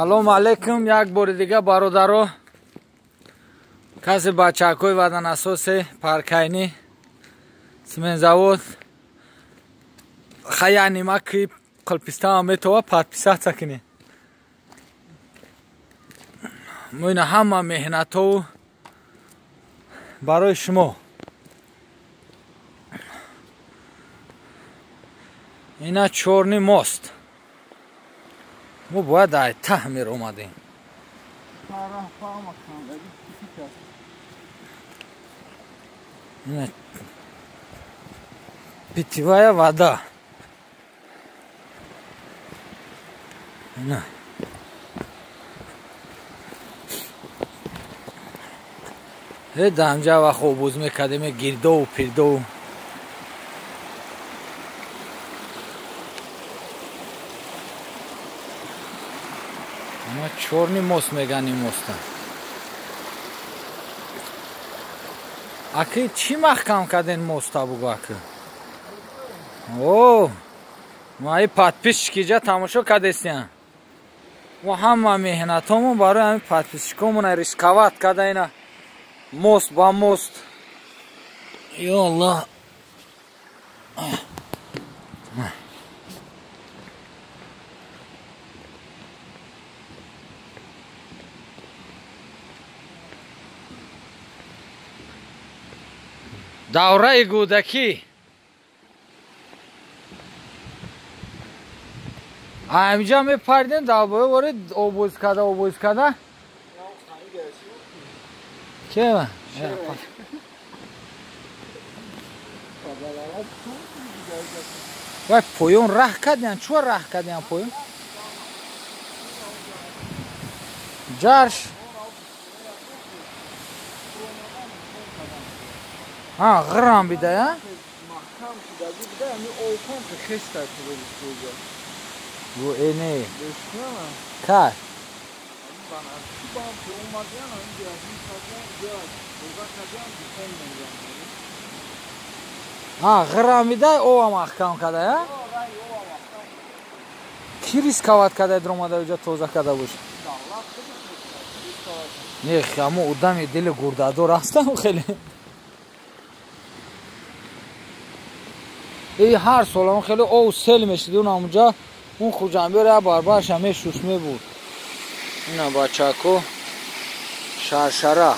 Салом алейкум, як бори дига бародаро, каси бачакҳои ваданасоси паркайни цемензавод хая нима ки қилпистама метова подписаться кунед. Мо ина ҳама меҳнатову барои шумо. Ина чёрный мост. Мо бояд ай таҳ меромадем. Ина питьевая вода. Ина дамҷа вақт обоз мекардем гирдову пирдову. Ама чёрный мост меган ин моста. Аки чӣ маҳкам карден моста бугу аки? О, мои подписчики ҷа тамошо кардестиян. Мо ҳама меҳнатомон барои ҳамин подписчикомон рисковать карда ина мост ба мост. Ё Аллоҳ. Давраи гӯдакӣ. Ҳаминҷа мепаридем далбоё ворид обоз карда обоз карда. Кема? Вай поён раҳ кардян, чуа раҳ кардян поён? Ҷарш. А, ғирам бидая? Маҳкам шудаги бида, ами олкон ки хеста шуда. Бу эне. Кай? А, ғирам бидай, ова маҳкам кардая? Ки рисковать кардай дромада уҷа тоза карда бош? Не, ҳамо одами дили гурдадор ҳастам хеле. Эй ҳар сол он хеле ов сел мешид, он ҳамунҷа он хуҷамбиёр як барбарша мешуш мебуд. Ина бачако шаршара.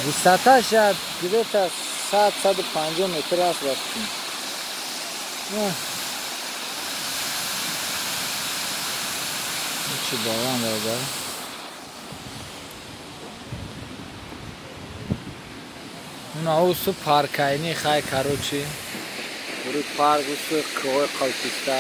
Высоташ где-то 100-150 метр аст васти. Чӣ баланд бародар. Уна усу паркайни хай короче. Ури парк усу кӯҳои Қалписта.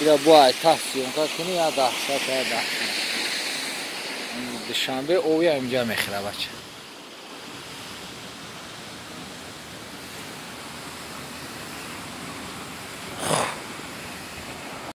Ира бо ай таҳ съёмка кунӣ я даҳшат я даҳшат. Душанбе овия инҷа мехӯра бача.